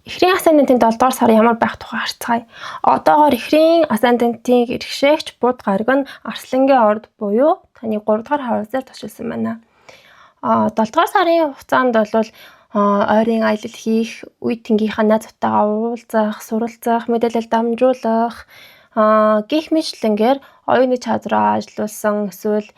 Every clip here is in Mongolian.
Эхрийн ascendant-ын 7 дугаар сар ямар байх тухай харцгаая. Одоогоор эхрийн ascendant-ийн эрхшээгч Буд гараг нь Арслангийн орд буюу таны 3 дугаар house аар тушилсан байна. 7 дугаар сарын хугацаанд бол ойрын аялал хийх, үе тэнгийнхаа найзуудтайгаа уулзах, суралцах, мэдээлэл дамжуулах гэх мэтчилэнгээр оюуны чадвараа ажилуулсан, эсвэл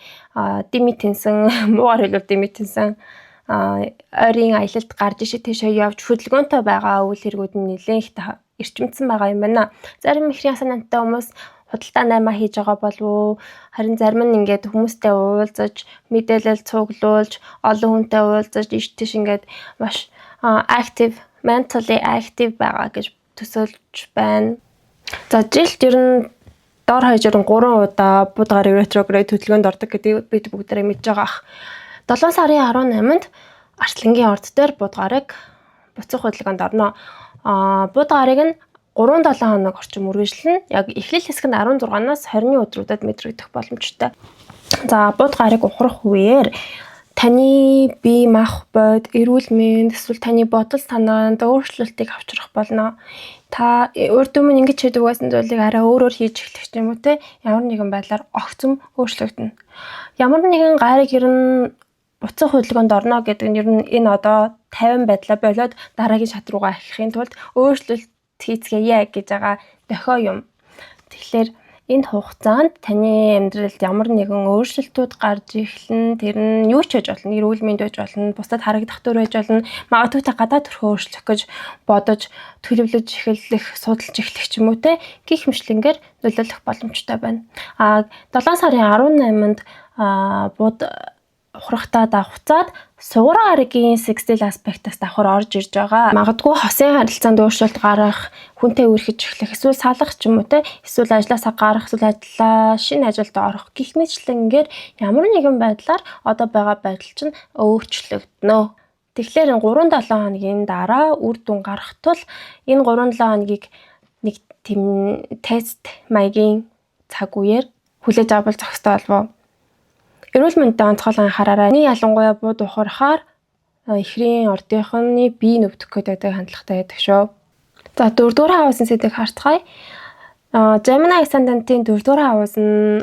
димитэнсэн, муугар хэлбэл димитэнсэн, ойрын аялалд гарч ишээ тийшээ явж хөдөлгөөнтэй байгаа үйл хэрэгүүд нь нэлээд их эрчимдсэн байгаа юм байна. Зарим эхрийн ascendant-тай хүмүүс худалдаа наймаа хийж байгаа болов уу? Харин зарим нь ингээд хүмүүстэй уулзаж, мэдээлэл цуглуулж, олон хүнтэй уулзаж, иш тийш ингээд маш active, mentally active байгаа гэж төсөөлж байна. За, жилд ер нь дор хаяж ер нь 3 удаа Буд гараг retrograde хөдөлгөөнд ордог гэдгийг бид бүгдээрээ мэдж байгаа ах. 7 сарын 18-нд Арслангийн орд дээр Буд гараг буцах хөдөлгөөнд орно. Буд гараг нь 3-7 хоног орчим үргэлжлэнэ. Яг эхлэл хэсэг нь 16-наас 20-ны өдрүүдэд мэдрэгдэх боломжтой. За, Буд гараг ухрах үеэр таны бие мах бод, эрүүл мэнд, эсвэл таны бодол санаанд өөрчлөлтийг авчрах болно. Та урд өмнө ингэж хийдэг байсан зүйлийг арай өөрөөр хийж эхлэх юм уу, те, ямар нэгэн байдлаар огцом өөрчлөгдөнө. Ямар нэгэн гариг ер нь буцах хөдөлгөөнд орно гэдэг нь ер нь энэ одоо 50 байдлаа болоод дараагийн шат руугаа ахихын тулд өөрчлөлт хийцгээе гэж байгаа дохио юм. Тэгэхээр энэ хугацаанд таны амьдралд ямар нэгэн өөрчлөлтүүд гарч эхэлнэ. Тэр нь юу ч байж болно. Эрүүл мэнд байж болно. Бусдад харагдах төр байж болно. Магадгүй та гадаад төрхөө өөрчлөх гэж бодож, төлөвлөж эхлэх, судалж эхлэх ч юм уу, те, гэх мэтчилэнгээр нөлөөлөх боломжтой байна. 7 сарын 18-нд Буд ухрахтаа давхцаад Сугар гарагийн sextile aspect-аас давхар орж ирж байгаа. Магадгүй хосын харилцаанд өөрчлөлт гарах, хүнтэй үерхэж эхлэх, эсвэл салах ч юм уу, те, эсвэл ажлаасаа гарах, эсвэл ажлаа шинэ ажилд орох гэх мэтчилэнгээр ямар нэгэн байдлаар одоо байгаа байдал чинь өөрчлөгдөнө. Тэгэхээр 3-7 хоногийн дараа үр дүн гарах тул энэ 3-7 хоногийг нэг тийм тест маягийн цаг үеэр хүлээж авал зохистой болов уу? Эрүүл мэндэд онцгой анхаараарай. Нэг ялангуяа Буд ухрахаар эхрийн ордынхны бие нүвдэх гэдэг хандлагатай байдаг шүү. За, дөрөвдүгээр house ын сэдвийг харцгаая. Gemini Ascendant-ийн дөрөвдүгээр house нь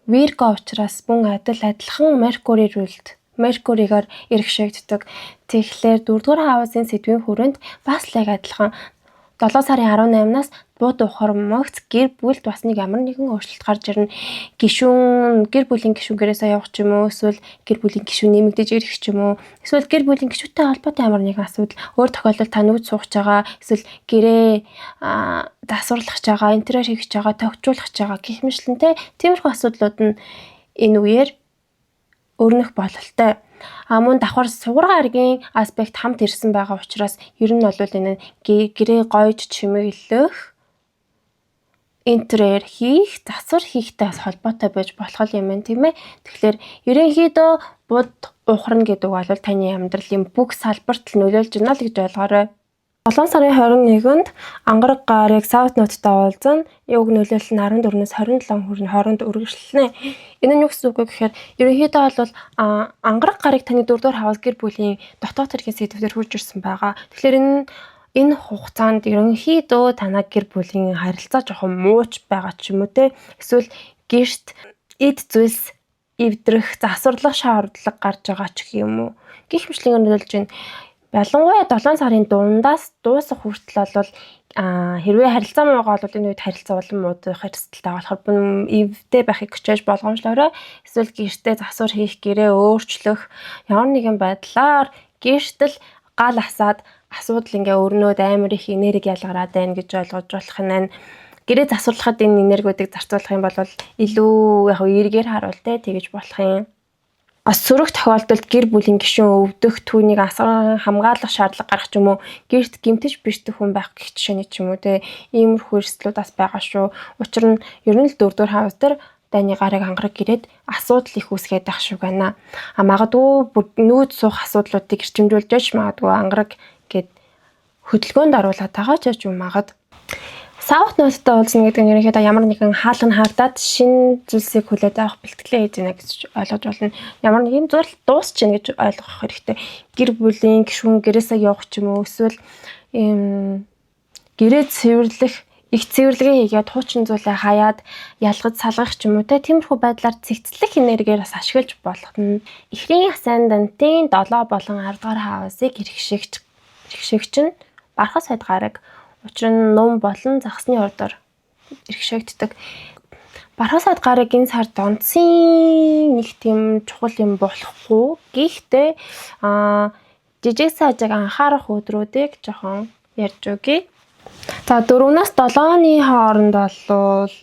Virgo учраас мөн адил адилхан Mercury ruled, Mercury-гаар эрхшээгддэг. Тэгэхээр дөрөвдүгээр house ын сэдвийн хүрээнд бас л яг адилхан 7 сарын 18-наас Буд ухар могц гэр бүлд бас нэг ямар нэгэн өөрчлөлт гарч ирнэ. Гишүүн, гэр бүлийн гишүүн гэрээсээ явах ч юм уу, эсвэл гэр бүлийн гишүүн нэмэгдэж ирэх ч юм уу, эсвэл гэр бүлийн гишүүнтэй холбоотой ямар нэгэн асуудал, өөр тохиолдолд та нүүд суух байгаа, эсвэл гэрээ засварлах ч байгаа, интерьер хийх ч байгаа, тохижуулах ч байгаа гэх мэтчилэнтэй тиймэрхүү асуудлууд нь энэ үеэр өрнөх бололтой. Мөн давхар Сугар гарагийн aspect хамт ирсэн байгаа учраас ер нь бол энэ гэрээ гойж чимэглэх, интерьер хийх, засвар хийхтэй бас холбоотой байж болох юм байна, тийм ээ. Тэгэхээр ерөнхийдөө Буд ухарна гэдэг бол таны амьдралын бүх салбарт л нөлөөлж байна л гэж ойлгоорой. 7 сарын 21-нд Ангараг гараг South Node-тай уулзсан. Юуг нөлөөлөл нь 14-өөс 27 хүрэн хооронд үргэлжлэнэ. Энэ нь юу гэсэн үг вэ гэхээр ерөнхийдөө бол Ангараг гараг таны 4 дугаар house, гэр бүлийн дотоод хэргийн сэдвээр хурж ирсэн байгаа. Тэгэхээр энэ хугацаанд ерөнхийдөө танаа гэр бүлийн харилцаа жоохон мууч байгаа ч юм уу, те, эсвэл гэрт эд зүйлс эвдрэх, засварлах шаардлага гарч байгаа ч гэх юм уу. Гэх мэтчилэнгээр нөлөөлж байна. Ялангуяа 7 сарын дундаас дуусах хүртэл бол хэрвээ харилцаа муугаа бол энэ үед харилцаа улам муудах эрсдэлтэй болохоор эвтэй байхыг хичээж болгоомжлоорой. Эсвэл гэртээ засвар хийх, гэрээ өөрчлөх, ямар нэгэн байдлаар гэртэл гал асаад асуудал ингээ өрнөөд амар их энерги ялгараад байна гэж ойлгож болох нь байна. Гэрээ засварлахад энэ энергиудыг зарцуулах юм бол илүү яг эргээр харуул, те, тэгэж болох юм. Бас сөрөг тохиолдолд гэр бүлийн гишүүн өвдөх, түүнийг асган хамгаалах шаардлага гарах ч юм уу, гэрт гэмтэж бэртэх хүн байх гэх жишээний ч юм уу, те, иймэрхүү эрсдлүүд бас байгаа шүү. Учир нь ер нь л дөрөвдүгээр house дээр дайны гараг Ангараг ирээд асуудал их үүсгээд байх шиг байна. Магадгүй нүүд суух асуудлуудыг эрчимжүүлж яж магадгүй Ангараг гээд хөдөлгөөнд оруулаад байгаа ч юм магад. South Node-тай уулзна гэдэг нь ерөнхийдөө ямар нэгэн хаалга нь хаагдаад шинэ зүйлсийг хүлээж авах бэлтгэлээ хийж байна гэж ойлгож байна. Ямар нэгэн зүйл дуусч байна гэж ойлгох хэрэгтэй. Гэр бүлийн гишүүн гэрээсээ явах ч юм уу, эсвэл ийм гэрээ цэвэрлэх, их цэвэрлэгээ хийгээд хуучин зүйлээ хаяад ялгаж салгах ч юм уу, те, тиймэрхүү байдлаар цэгцлэх энергиэр бас ашиглаж болох нь. Ихрийн ascendant-ийн 7 болон 10 дугаар house ыг эрхшээгч нь Бархас сайд гараг. Учир нь нум болон загасны ордоор эрхшээгддэг. Бархас сайд гараг энэ сард онцын нэг тийм чухал юм болохгүй. Гэхдээ жижиг сажиг анхаарах өдрүүдийг жоохон ярьж өгье. За, 4-өөс 7-ны хооронд болвол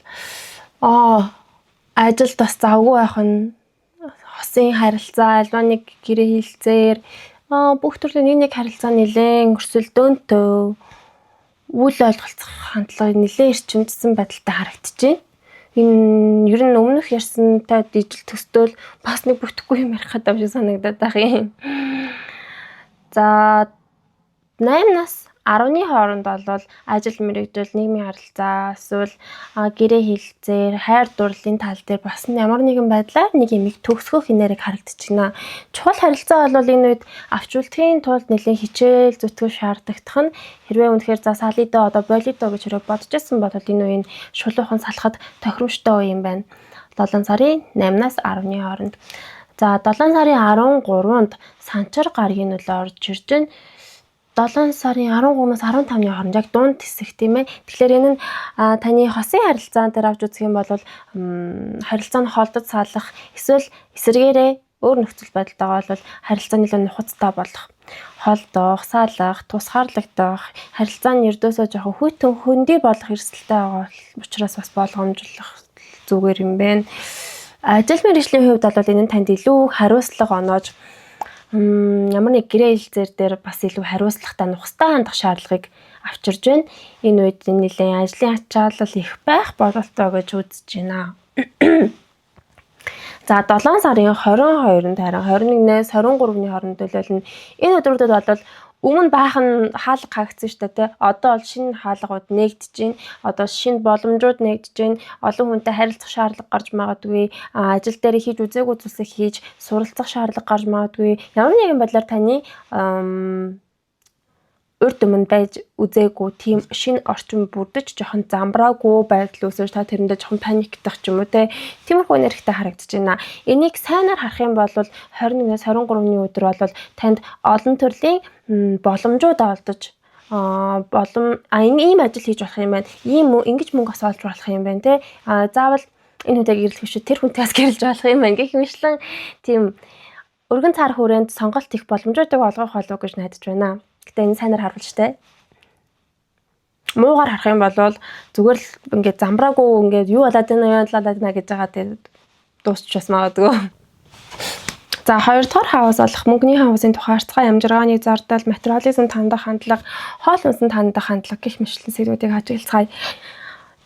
ажилд бас завгүй байх нь, хосын харилцаа, альва нэг гэрээ хэлцээр, бүх төрлийн нэг нэг харилцаа нэлээд өрсөлдөөнтэй, үл ойлголцох хандлага нэлээд эрчимжсэн байдалтай харагдаж байна. Энэ ер нь өмнөх ярьсантай дижил төстөөл бас нэг бүтэхгүй юм ярих гэдэг шиг санагдаад байх юм. За, 8-наас 10-ны хооронд бол ажил мэргэжил, нийгмийн харилцаа, эсвэл гэрээ хэлцээр, хайр дурлалын тал дээр бас ямар нэгэн байдлаар нэг юмыг төгсгөх энерги харагдаж байна. Чухал харилцаа бол энэ үед авч үлдэхийн тулд нэлээн хичээл зүтгэл шаардагдах нь. Хэрвээ үнэхээр за салъя доо, одоо болиё доо гэж хэрэг бодож байсан бол энэ үеийн шулуухан салахад тохиромжтой үе юм байна. 7 сарын 8-наас 10-ны хооронд. За, 7 сарын 13-нд санчар гарагийн нөлөө орж ирж байна. 7 сарын 13-наас 15-ны хооронд, яг дунд хэсэг, тийм ээ. Тэгэхээр энэ нь таны хосын харилцаан дээр авч үзэх юм бол харилцаа нь холдож салах, эсвэл эсрэгээрээ өөр нөхцөл байдалтайгаа бол харилцаа нэлээд нухацтай болох, холдох, салах, тусгаарлагдах, харилцаа нь ердөөсөө жоохон хүйтэн хөндөй болох эрсдэлтэй байгаа учраас бас болгоомжлох зүгээр юм байна. Ажил мэргэжлийн хувьд бол энэ нь танд илүү хариуцлага оноож, ямар нэг гэрээ хэлцээр дээр бас илүү хариуцлагатай, нухацтай хандах шаардлагыг авчирж байна. Энэ үед нэлээд ажлын ачаалал их байх бололтой гэж үзэж байна. За, 7 сарын 22-нд харин 21-ээс 23-ны хооронд төлөөлнө. Энэ өдрүүдэд бол өмнө баахан хаалга хаагдсан шүү дээ, тий. Одоо бол шинэ хаалгууд нээгдэж байна. Одоо шинэ боломжууд нээгдэж байна. Олон хүнтэй харилцах шаардлага гарч магадгүй. Ажил дээр хийж үзээгүй зүйлсийг хийж суралцах шаардлага гарч магадгүй. Ямар нэгэн байдлаар таны урд өмнө байж үзээгүй тийм шинэ орчин бүрдэж, жоохон замбраагүй байдал үүсэж, та тэрэндээ жоохон panic дах ч юм уу, те, тиймэрхүү энергитэй харагдаж байна. Энийг сайнаар харах юм бол 21-ээс 23-ны өдөр бол танд олон төрлийн боломжууд олдож, болон ийм ажил хийж болох юм байна. Ийм ингэж мөнгө бас олж болох юм байна, те. Заавал энэ хүнтэй гэрлэх биш, тэр хүнтэй бас гэрлэж болох юм байна гэх мэтчилэн тийм өргөн цар хүрээнд сонголт их боломжуудыг олгох болов гэж найдаж байна. Гэтэ энэ сайнаар харуул штэ. Муугаар харах юм бол зүгээр л ингээд замбраагүй, ингээд юу болоод байна, юу болоод байна гэж байгаа, тэгээд дуусч бас магадгүй. За, хоёр дахь house болох мөнгөний house ын тухай харцгаа. Амжиргааны зардал, материализм хандах хандлага, хоол хүнсэнд хандах хандлага гэх мэтчилэн сэдвүүдийг ажиглацгаая.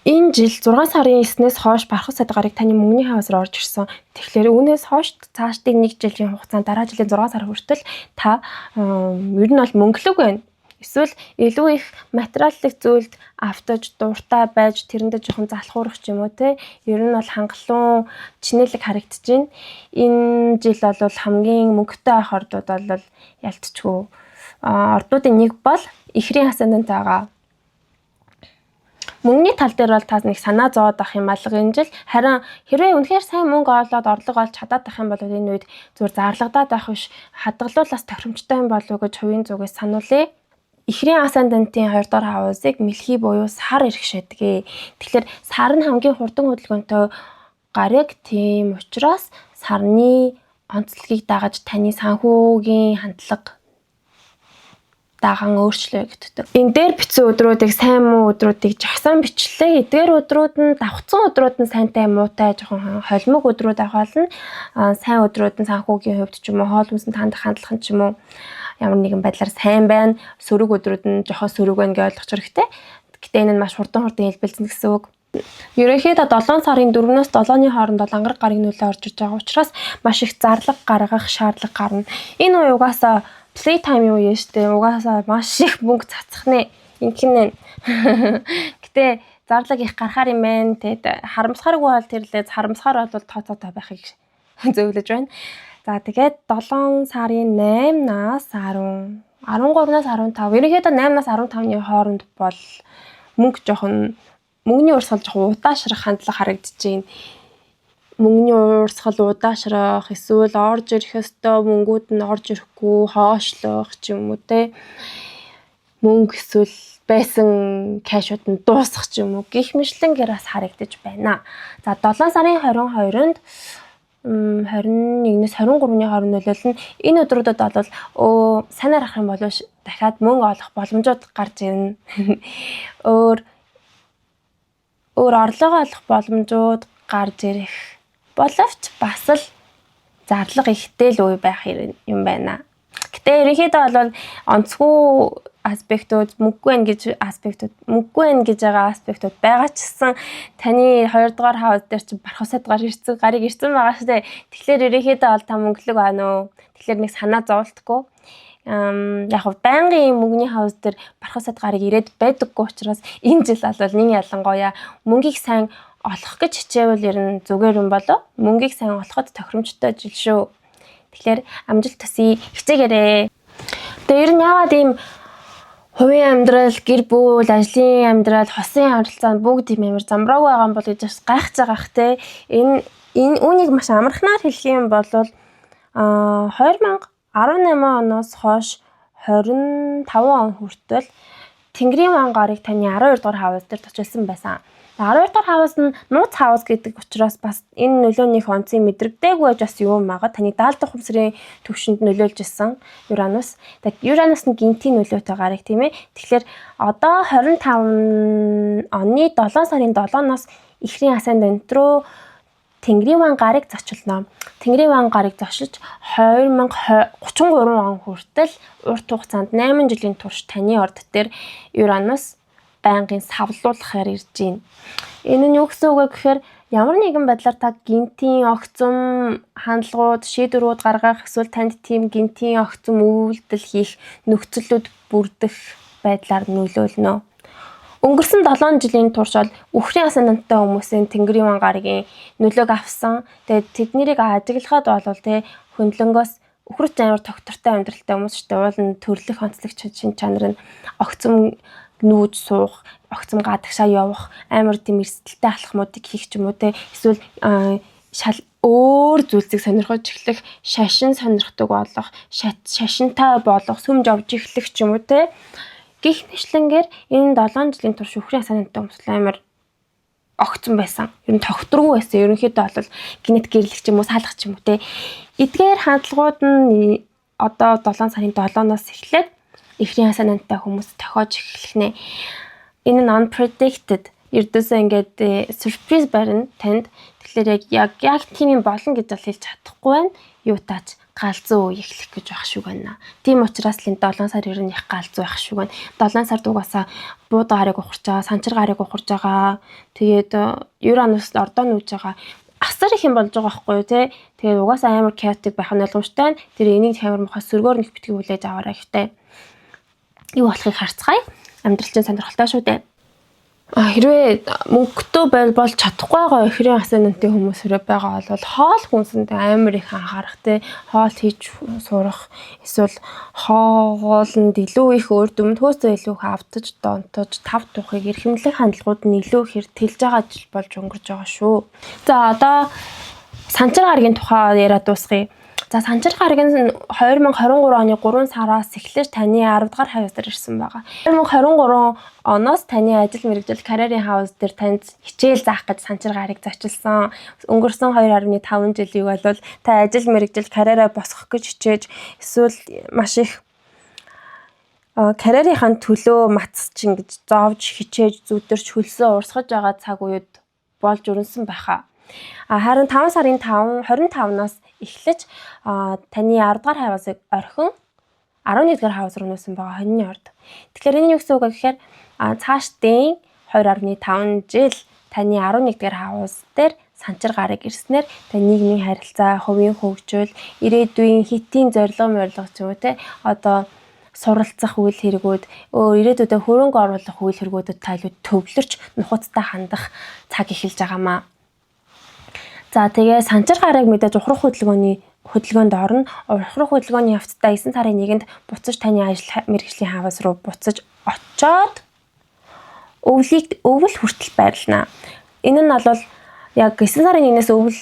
Энэ жил 6 сарын 9-ээс хойш Бархас сайд гараг таны мөнгөний house руу орж ирсэн. Тэгэхээр үүнээс хойш цаашдын нэг жилийн хугацаанд, дараа жилийн 6 сар хүртэл та ер нь бол мөнгөлөг байна. Эсвэл илүү их материаллык зүйлд автаж дуртай байж, тэрэндээ жоохон залхуурах ч юм уу, те. Ер нь бол хангалуун чинээлэг харагдаж байна. Энэ жил бол хамгийн мөнгөтэй авах ордууд бол ялтчгүй ордуудын нэг бол ихрийн ascendant байгаа. Мөнгөний тал дээр бол та нэг санаа зовоод авах юм алга энэ жил. Харин хэрвээ үнэхээр сайн мөнгө олоод, орлого олж чадаад байх юм бол энэ үед зүгээр зарлагдаад байх биш, хадгалуулаас тохиромжтой юм болов уу гэж хувийн зүгээс сануулъя. Ихрийн ascendant ын 2 дугаар house ыг мэлхий буюу сар эрхшээдэг. Тэгэхээр сар нь хамгийн хурдан хөдөлгөөнтэй гараг. Тийм учраас сарны онцлогийг дагаж таны санхүүгийн хандлага даган өөрчлөгддөг. Энэ дээр бичсэн өдрүүдийг, сайн муу өдрүүдийг жагсаан бичлээ. Эдгээр өдрүүд нь, давхцсан өдрүүд нь сайнтай муутай жоохон холимог өдрүүд авах болно. Сайн өдрүүд нь санхүүгийн хувьд ч юм уу, хоол хүнсэнд хандах хандлага ч юм уу, ямар нэгэн байдлаар сайн байна. Сөрөг өдрүүд нь жоохон сөрөг байна гэж ойлгох хэрэгтэй. Гэтэ энэ нь маш хурдан хурдан хэлбэлзэн гэсэн үг. Ерөнхийдөө 7 сарын 4-өөс 7-ны хооронд бол ангараг гарагийн нөлөө орж иж байгаа учраас маш их зарлага гаргах шаардлага гарна. Энэ үе угаасаа play time юу юм штэ. Угаасаа маш их мөнгө цацах нэ. Ингэнэ. Гэтэ Гэтэ зарлаг их гарахаар юм байна. Тэгэд харамсахааргүй бол тэрлээ, харамсахаар бол тооцоотой байхыг зөвлөж байна. За, тэгээд 7 сарын 8-наас 10 13-наас 15, ерөнхийдөө 8-наас 15-ны хооронд бол мөнгө жоохон, мөнгөний урсгал жоохон удаашрах хандлага харагдаж байна. Мөнгөний урсгал удаашрах, эсвэл орж ирэх ёстой мөнгүүд нь орж ирэхгүй хоошлох ч юм уу те, мөнгө эсвэл байсан cash ууд нь дуусах ч юм уу гэх мэтчилэнгээр бас харагдаж байна. За, 7 сарын 22-нд 21-ээс 23-ны хооронд нөлөөлнө. Энэ өдрүүдэд бол сайн арах юм бол дахиад мөнгө олох боломжууд гарч ирнэ. Өөр өөр орлого олох боломжууд гарч ирэх боловч бас л зарлага ихтэй л үе байх юм байна. Гэтэ ерөнхийдөө бол онцгүй aspect ууд, мөнгөгүй байна гэж aspect ууд, мөнгөгүй байна гэж байгаа aspect ууд байгаа ч гэсэн таны 2 дугаар house дээр чи Бархасад гар ирсэн, гарыг ирсэн байгаа шүү дээ. Тэгэхээр ерөнхийдөө бол та мөнгөлөг байна уу? Тэгэхээр нэг санаа зовлтгүй. Яг нь байнгын мөнгөний house дээр Бархасад гарыг ирээд байдаггүй учраас энэ жил бол нэг ялангуяа мөнгийг сайн олох гэж хичээвэл ер нь зүгээр юм болов. Мөнгийг сайн олоход тохиромжтой жил шүү. Тэгэхээр амжилт төсөй, хичээгээрэй. Тэгээ ер нь яагаад ийм хувийн амьдрал, гэр бүл, ажлын амьдрал, хосын харилцаанд бүгд юм амар замбраагүй байгаа юм бол гэж бас гайхаж байгаа х те. Энэ үүнийг маш амархнаар хэлэх юм бол 2018 оноос хойш 25 он хүртэл Тэнгэрийн ван гарыг таны 12 дугаар house дээр точилсан байсан. 12 дугаар house нь нууц house гэдэг учраас бас энэ нөлөөнийх онцыг мэдрэгдээгүй байж бас юм байгаа. Таны даалдах ухамсарын төвшөнд нөлөөлж исэн Uranus. Тэгээд Uranus нь гэнэтийн нөлөөтэй гарыг, тийм ээ. Тэгэхээр одоо 25 оны 7 сарын 7-оноос ихрийн ascendant руу Тэнгэрийн ван гарыг зочилно. Тэнгэрийн ван гарыг зочилж 2033 он хүртэл урт хугацаанд 8 жилийн турш таны орд дээр Uranus байнгын савлуулахаар ирж байна. Энэ нь юу гэсэн үг вэ гэхээр ямар нэгэн байдлаар та гэнэтийн огцом хандлагууд, шийдвэрүүд гаргах эсвэл танд тийм гэнэтийн огцом үйлдэл хийх нөхцөлүүд бүрдэх байдлаар нөлөөлнө. Өнгөрсөн 7 жилийн турш бол үхрийн ascendant тай хүмүүсийн Тэнгэрийн ван гарагийн нөлөөг авсан. Тэгээд тэднэрийг ажиглахад бол те, хөндлөнгөөс үхэрч амар тогтвортой амьдралтай хүмүүс шүү дээ. Уул нь төрлөх онцлог шин чанар нь огцом нүүж суух, огцом гадагшаа явах, амар тийм эрсдэлтэй алхмуудыг хийх ч юм уу те. Эсвэл шал өөр зүйлсийг сонирхож эхлэх, шашин сонирхдаг болох, шашинтай болох, сүм жовж эхлэх ч юм уу те. Гэх мэтчилэнгээр энэ 7 жилийн турш үхрийн ascendant тай хүмүүс амар огцон байсан. Ер нь тогтворгүй байсан. Ерөнхийдөө бол гэнэт гэрлэх ч юм уу, салах ч юм уу те. Эдгээр хандлагууд нь одоо 7 сарын 7-оноос эхлээд ихрийн ascendant тай хүмүүс тохиож эхлэх нэ. Энэ нь unpredicted, ердөөсөө ингээд surprise барина танд. Тэгэхээр яг яг яг тийм юм болно гэж бол хэлж чадахгүй байна. Юу таач галзуу үе эхлэх гэж байх шиг байна. Тийм учраас л энэ 7 сар ер нь их галзуу байх шиг байна. 7 сард угаасаа бууд гарыг ухарч байгаа, санчир гарыг ухарч байгаа. Тэгээд Uranus ордоо нүүж байгаа, асар их юм болж байгаа байхгүй юу те. Тэгээд угаасаа амар chaotic байх нь ойлгомжтой. Тэр энийг амар мухаа сөргөөр нэг битгий хүлээж аваарай гэхдээ. Юу болохыг харцгаая. Амьдрал чинь сонирхолтой шүү дээ. А хэрвээ мөнгөтэй байл болж чадахгүй байгаа ихрийн ascendant ын хүмүүс хэрэг байгаа бол хоол хүнсэнд амар их анхаарах те, хоол хийж сурах, эсвэл хоолнд илүү их өөр дүмтгөөсөө илүү их автаж донтож тав тухыг эрхэмлэх хандлагууд нь илүү ихээр тэлж байгаа жил болж өнгөрч байгаа шүү. За, одоо санчир гарагийн тухай яриад дуусгая. За, санчир гараг нь 2023 оны 3 сараас эхлэж таны 10 дугаар house дээр ирсэн байгаа. 2023 оноос таны ажил мэргэжил, карьерийн house дээр танд хичээл заах гэж санчир гарыг зочилсан. Өнгөрсөн 2.5 жилийг бол та ажил мэргэжил, карьераа босгох гэж хичээж, эсвэл маш их карьерийнхаа төлөө матсч ингэж зовж хичээж, зүдэрч, хөлсөө урсгаж байгаа цаг үед болж өрнөсөн байхаа. А харин 5 сарын 5 25-наас эхлэж таны 10 дугаар house ыг орхин 11 дугаар house руу нүүсэн байгаа, хонины орд. Тэгэхээр энэ юу гэсэн үг вэ гэхээр цаашдын 2.5 жил таны 11 дугаар house дээр санчир гарыг ирснээр тань нийгмийн харилцаа, хувийн хөгжил, ирээдүйн хэтийн зорилго морилго ч юм уу те, одоо Суралцах үйл хэрэгүүд, ирээдүйдээ хөрөнгө оруулах үйл хэрэгүүдэд та илүү төвлөрч, нухацтай хандах цаг эхэлж байгаа маа. За, тэгээ санчир гарыг мэдээж ухрах хөдөлгөөнд орно. Ухрах хөдөлгөөний явцдаа 9 сарын 1-нд буцаж таны ажил мэргэжлийн house руу буцаж очоод өвлийг өвөл хүртэл байрлана. Энэ нь бол яг 9 сарын 1-ээс өвөл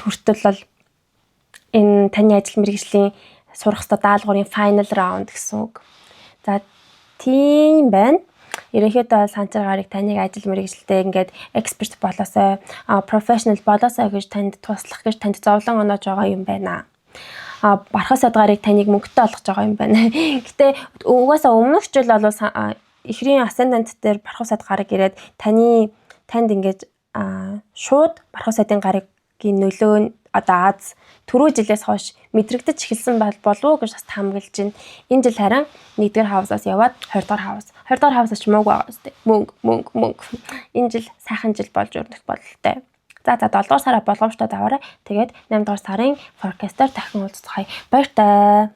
хүртэл бол энэ таны ажил мэргэжлийн сурах ёстой даалгаврын final round гэсэн үг. За, тийм байна. Ерөнхийдөө санчир гарыг таныг ажил мэргэжилдээ ингээд expert болоосой, professional болоосой гэж танд туслах гэж танд зовлон оноож байгаа юм байна. Бархас сад гарыг таныг мөнгөтэй болгож байгаа юм байна. Гэтэ угаасаа өмнөх жил бол ихрийн ascendant дээр бархас сад гараг ирээд танд ингээд шууд бархас садын гарагийн нөлөө нь одоо аз түрүү жилээс хойш мэдрэгдэж эхэлсэн болов уу гэж бас таамаглаж байна. Энэ жил харин 1-р house аас яваад 20 дугаар house. 20 дугаар house аас ч мөнгө байгаа үстэй. Мөнгө, мөнгө, мөнгө. Энэ жил сайхан жил болж өрнөх бодолтой. За, 7 дугаар сараа болгоомжтой даваарай. Тэгээд 8 дугаар сарын forecast-аар дахин уулзцгаая. Баяртай.